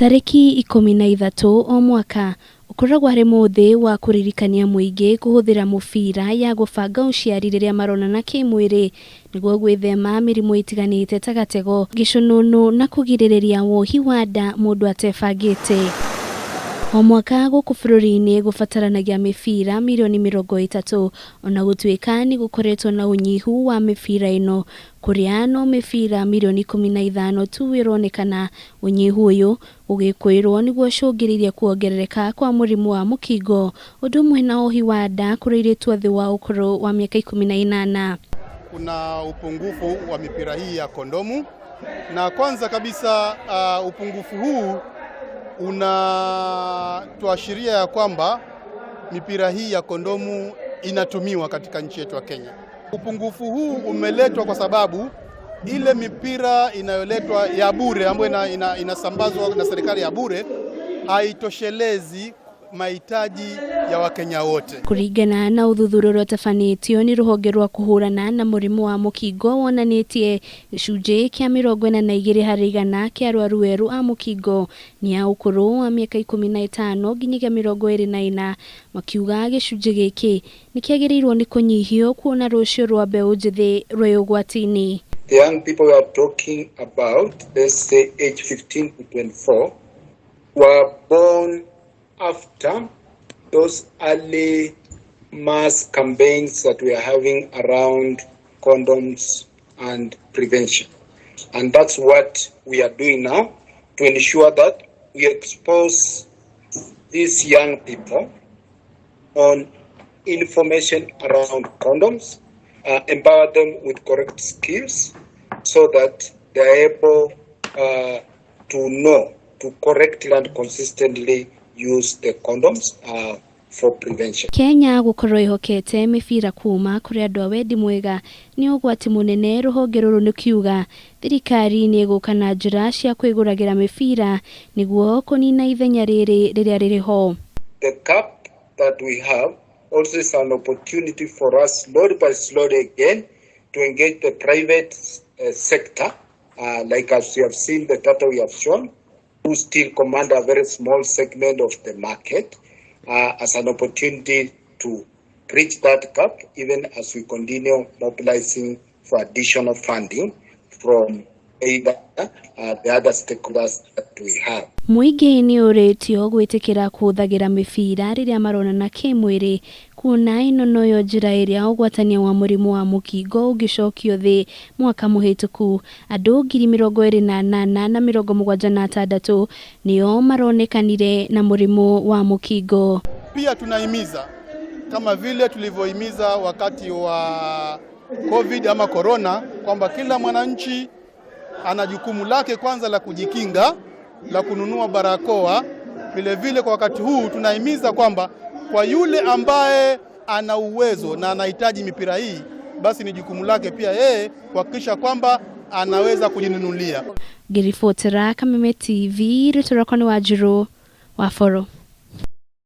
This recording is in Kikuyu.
Tarĩki 13 o mwaka ũkoragwo harĩ mũthĩ wa kũririkania mũingĩ kũhũthĩra mũbira ya gũbanga ũciari rĩrĩa maronana kĩmwĩrĩ nĩguo gwĩthema mĩrimũ ĩtiganĩte ta gatego, gĩcũnũnũ na kũgirĩrĩria wohi wa nda mũndũ atebangĩte. O mwaka gũkũ bũrũri-inĩ gũbataranagia mĩbira mirioni 30 ona gũtuĩka nĩ gũkoretwo na ũnyihu wa mĩbira ĩno kũrĩa no mĩbira mirioni 15 tu ĩronekana. Ũnyihu ũyũ ũgĩkwĩrwo nĩguo ũcũngĩrĩirie kuongerereka kwa mũrimũ wa mũkingo ũndũ ũmwe na ũhi wa nda kũrĩ airĩtu a thĩ wa ũkũrũ wa mĩaka 18. Kuna upungufu wa mipira hii ya kondomu, na kwanza kabisa upungufu huu unatuashiria ya kwamba mipira hii ya kondomu inatumiwa katika nchi yetu ya Kenya. Upungufu huu umeletwa kwa sababu ile mipira inayoletwa ya bure ambayo inasambazwa na serikali ya bure haitoshelezi mahitaji ya Wakenya wote. Kũringana na ũthuthuria ũrĩa ũtabanĩtio nĩ rũhonge rwa kũhũrana na mũrimũ wa mũkingo wonanĩtie gĩcunjĩ kĩa 42 harĩ igana kĩa arwaru erũ a mũkingo nĩ a ũkũrũ wa mĩaka 15 nginyagia 24, makiuga gĩcunjĩ gĩkĩ nĩ kĩagĩrĩirwo nĩ kũnyihio kuona rũciũ rwa mbeũ njĩthĩ rwĩ ũgwati-inĩ. The young people we are talking about, let's say age 15 to 24, were born after those early mass campaigns that we are having around condoms and prevention. And that's what we are doing now to ensure that we expose these young people on information around condoms, empower them with correct skills so that they are able to know to correctly and consistently use the condoms for prevention. Kenya gũkorwo ĩhokete mĩbira kuma kũrĩ andũ a wendi mwega nĩ ũgwati mũnene, rũhonge rũrũ nĩ kiuga thirikari nĩ ĩgũka na njĩra cia kwĩgũragĩra mĩbira nĩguo kũnina ithenya rĩrĩ rĩrĩa rĩrĩ ho. The gap that we have also is an opportunity for us slowly but slowly again to engage the private sector, like as you have seen the data we have shown, who still command a very small segment of the market, as an opportunity to bridge that gap even as we continue mobilizing for additional funding from either the other stakeholders that we have. Mũingĩ nĩ ũrĩtio gwĩtĩkĩra kũhũthagĩra mĩbira rĩrĩa maronana kĩmwĩrĩ kuona ĩno noyo njĩra ĩrĩa ũgwatania wa mũrimũ wa mũkingo ũngĩcokio thĩ. Mwaka mũhĩtũku andũ 28,076 nĩo maronekanire na mũrimũ wa mũkingo. Pia tunahimiza kama vile tulivyohimiza wakati wa COVID ama corona kwamba kila mwananchi ana jukumu lake kwanza la kujikinga, la kununua barakoa. Vile vile kwa wakati huu tunahimiza kwamba kwa yule ambaye ana uwezo na anahitaji mipira hii, basi ni jukumu lake pia yeye kuhakikisha kwamba anaweza kujinunulia. Ngĩribotera Kameme TV, rĩtwa rĩakwa nĩ Wanjirũ wa Boro.